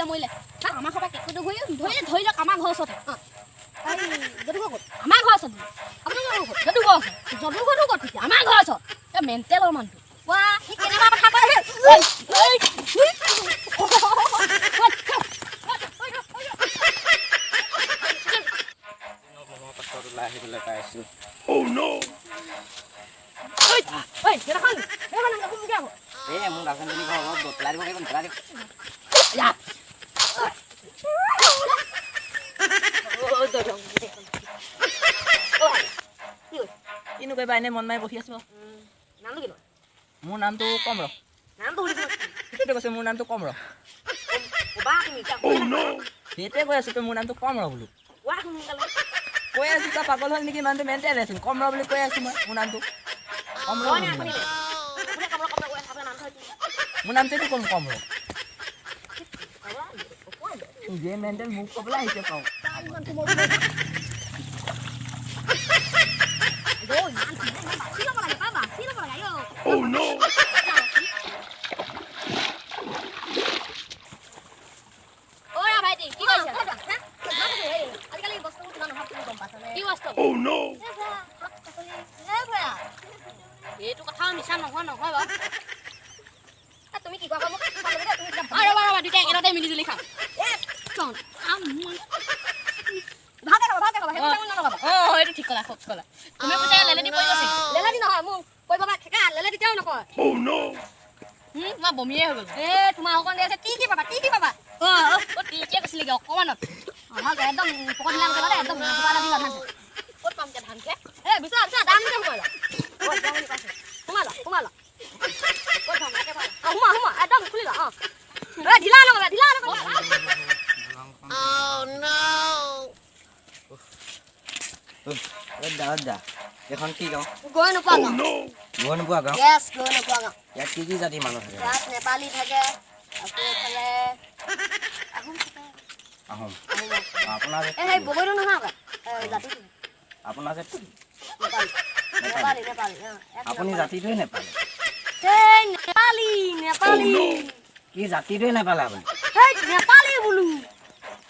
মৰিলে। হা, আমাৰ ঘৰৰ পৰা কেঁকুটো ঘূৰি ধৰি ধৰি লওক, আমাৰ ঘৰৰ ওচৰতে। যদুঘৰ ক'ত? আমাৰ ঘৰৰ ওচৰত। আপোনালোকৰ ক'ত? যদুঘৰ ওচৰত। যদুঘৰটো ক'ত তেতিয়া? আমাৰ ঘৰৰ ওচৰত। এই মেণ্টেলৰ মানুহটো। ৱা, সি কেনেকুৱা কথা কয় হে? ঐ, ঐ, ঐ। পাছত ওলাই আহিবলৈ পাইছোঁ। ঐ, ঐ, সেইদিনাখন সেইদিনাখন মোক আকৌ। এই মোৰ গাৰ্লফ্ৰেণ্ডজনী ঘৰ অলপ পেলাই দিব পাৰিব, পেলাই দিব। ইয়া। কিনো কৰিবা, এনেই মন মাৰি বহি আছো। নামটো কি? মোৰ নামটো কম ৰ। নামটো সুধিছো। সেইটোৱে কৈছে, মোৰ নামটো কম ৰ। ক'বা তুমি এতিয়া। সেইটোৱে কৈ আছো তই, মোৰ নামটো কম ৰ বোলো। কোৱা সোনকালে। কৈ আছো, তই পাগল হ'ল নেকি? মানুহটো মেণ্টেল আছোন। কম ৰ বুলি কৈ আছো মই, মোৰ নামটো কম ৰ। কয় নে আপুনি? আপুনি কম ৰ, কম ৰ কৈ আছে, আপোনাৰ নামটো কি? মোৰ নামটোৱেতো কম, কম ৰ। নিজে মেণ্টেল, মোক ক'বলৈ আহিছে কওঁ। ইমান কোমল ইমান বাচি ল'ব লাগে পাই, বাচি ল'ব লাগে। অ ভাইটি, কি কৰিছা? আজিকালি বস্তুবোৰ কিমান অভাৱ, তুমি গম পাইছানে? কি বস্তু? এইটো কথাও মিছা নহয়, নহয় বাৰু। তুমি কি কোৱা? মোক ৰ'বা ৰ'বা, দুইটা একেলগতে মিলি জুলি খাম। ভালকে খাবা, ভালকে খাবা, সেইটো নলগাবা। অঁ, সেইটো ঠিক ক'লা, খুব ক'লা তুমি। বুজা লেলেদি পৰিব চাগে। লেলেদি নহয়, মোক পৰিব বা ঠেকা লেলেদি তেতিয়াও নকয়। তোমাৰ বমিয়ে হৈ গ'ল। এ তোমাৰ অকণ আছে। কি কি পাবা, কি কি পাবা? অঁ অঁ, টিকিয়ে কৈছিলে কি অকণমানত। ভালকে একদম পকত ঢিলা নকৰিবা দেই, একদম কিবা এটা দিবা ধানছে। ক'ত পাম এতিয়া ধানকে? এ বিচাৰা বিচাৰা, দাম দিছে। সোমাই লোৱা, সোমাই লোৱা, সোমাই লোৱা। ক'ত পাম? অঁ, সোমোৱা সোমোৱা, একদম খুলি লোৱা। অঁ, এ ঢিলা নকৰিবা, ঢিলা নকৰিবা। দা দা, এইখন কি গাঁও? গৈ নোপোৱা গাঁও। গৈ নোপোৱা গাঁও? য়েছ, গৈ নোপোৱা গাঁও। ইয়াত কি কি জাতিৰ মানুহ থাকে? ইয়াত নেপালী থাকে, আকৌ এইফালে আহোম থাকে। আহোম। আপোনাৰ এই সেই বগৰীটো নহয় আকৌ জাতিটো। আপোনাৰ জাতি? নেপালী, নেপালী, নেপালী। আপুনি জাতিটোৱে নেপালে। সেই নেপালী, নেপালী। কি জাতিটোৱে নেপালে আপুনি? সেই নেপালী বোলো।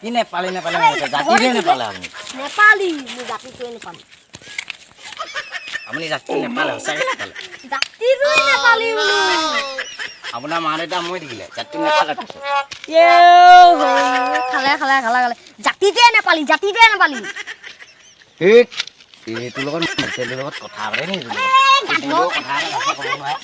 কি নেপালী নেপালী, জাতিটোৱে নেপালে আপুনি? নেপালী, মোৰ জাতিটোৱে নেপালী। আপুনি জাতিটো নেপালে, সঁচাকৈ নেপালে? জাতিটোৱে নেপালী বোলো। আপোনাৰ মা দেউতা মই দেখিলে জাতিটো নেপালে। খালে খালে খালে খালে, জাতিটোৱে নেপালী, জাতিটোৱে নেপালী। এই এইটোৰ লগত, মেণ্টেলটোৰ লগত কথা পাতে নেকি? কথা এটা ক'ব নোৱাৰে।